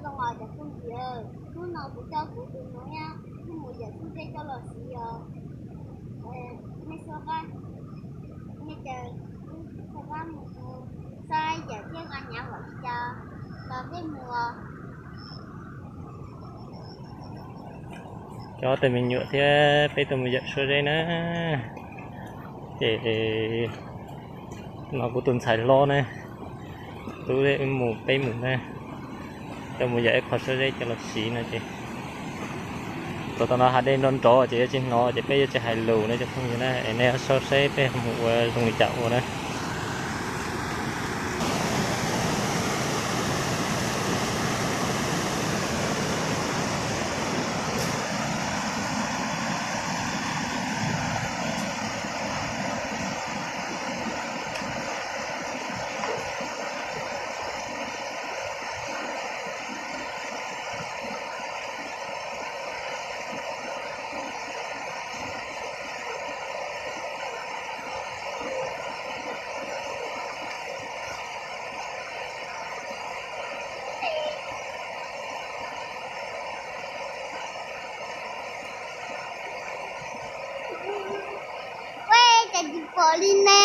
Zoo os cov phooj ywg, hnub no kuv coj kuv tus nyuam thiab mus yawm xub zeb coj los siv os. Nej soj qab, nej caw wb soj qab mus saib yawm thiab nqa nyav npaum li cas los peb mus os. Coj tus me nyuam thiab peb tuaj mus yawm Suab Zeb na. Ces no kuv tus ntxhais hlob ne, tub wb mus peb mus na, tuaj mus yawm ib qho Suab Zeb coj los siv no ces, thaum no hav dej nrov nrov ces yuav tsis hnov ces peb yuav tsis hais lus no cov phooj ywg na, es nej soj saib peb mus ua zoo li cas ua na. Ua cas tsis pom li ne?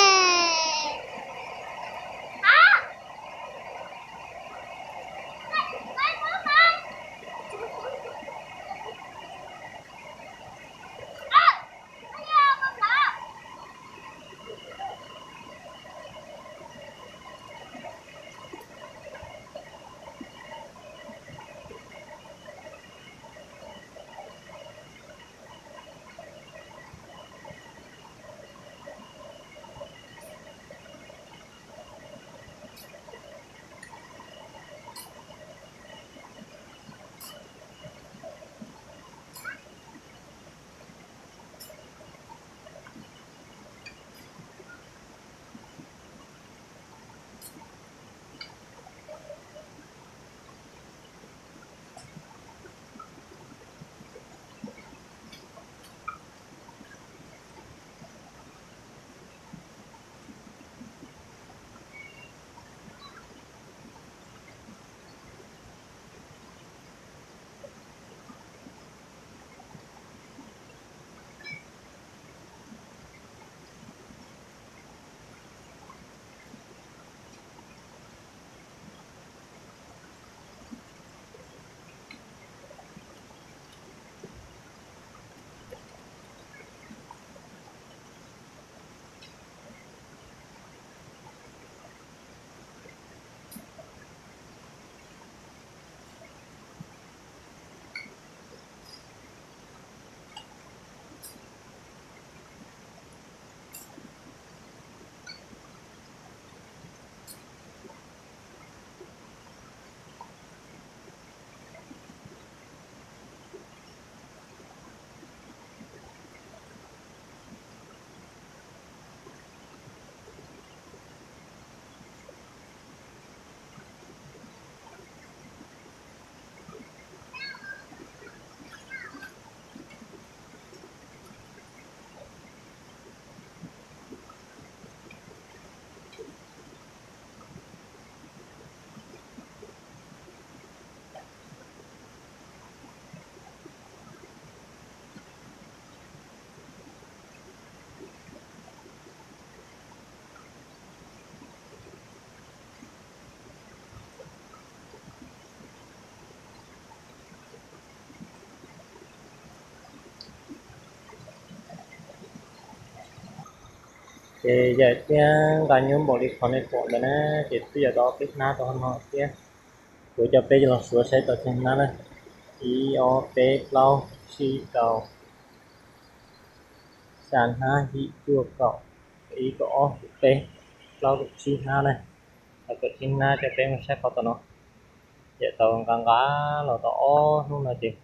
Ces yawm thiab nqa nyuaj npaum li qhov nej pom ntawd na, ces twb yog tau ob peb hnab rau hauv no thiab. Kuv coj peb los suav saib tau tsawg hnab na. Ib, ob, peb, plaub, tsib, rau, xya hnab, yim, cuaj, kaum, ib, kaum ob, kaum peb, plaub, kaum tsib hnab na. Kaum tsib hnab coj peb mus saib qhov tom no. Yawm tau nqa nqa los tau ob hnub no ces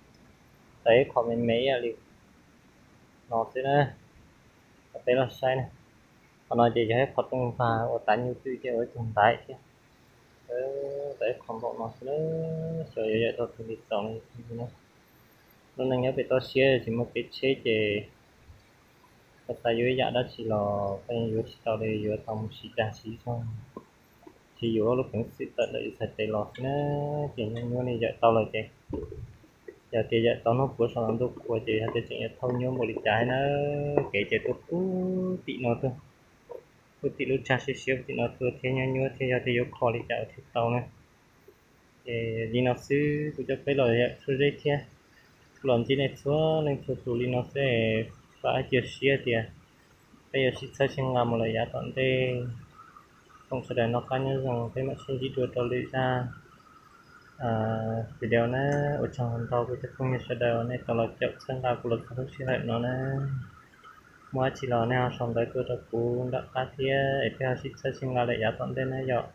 tau ib qho me me ib yam li no xwb na. Coj peb los saib na. Qhov no ces yog ib qho rooj vag uas tav nyuj twm thiab ua ib tug ntaiv thiab. Tau ib qho npaum no xwb na. Xyov yuav yawm tau txog li txaus no. Lub neej nyob pem toj siab tsis muaj kev tsheb ces koj xav yuav ib yam dab tsi los koj yeej yuav tsis tau li, yuav tau mus siv cag siv zog. Ces yuav lub peev xwm tawm ntawm yus txhais tes los xwb na. Ces nyob nyuab ne yawm tau lawm ces yog tias yawm tau noj puav saum los ntuj qhua ces yog tias tseem yuav thauj nyuab npaum li cas thiab na. Kev ces tuaj puag tim no tuaj, puag tim lub tsag siab siab puag tim no tuaj thiab nyob nyuab thiab yog tias yuav kho li cas ua thiaj tau na. Ces li no xwb kuv coj peb los yawm txhua zeb thiab los ntsib nej txhua leej txhua tus li no xwb. Vam thiab cia siab tias peb yuav sib txhawb sib nqa mus lawm yav tom ntej. Foom sawv daws noj qab nyob zoo, peb mam sib ntsib dua rau lwm zaj video na. Ua tsaug ntau kuv cov phooj ywg sawv daws nej tau los caum txhawb nqa kuv los txog lub sij hawm no na. Muaj dab tsi los nej ho sau ntawv tuaj rau kuv nram qab thiab es peb ho sib txhawb sib nqa lawm yav tom ntej na yom.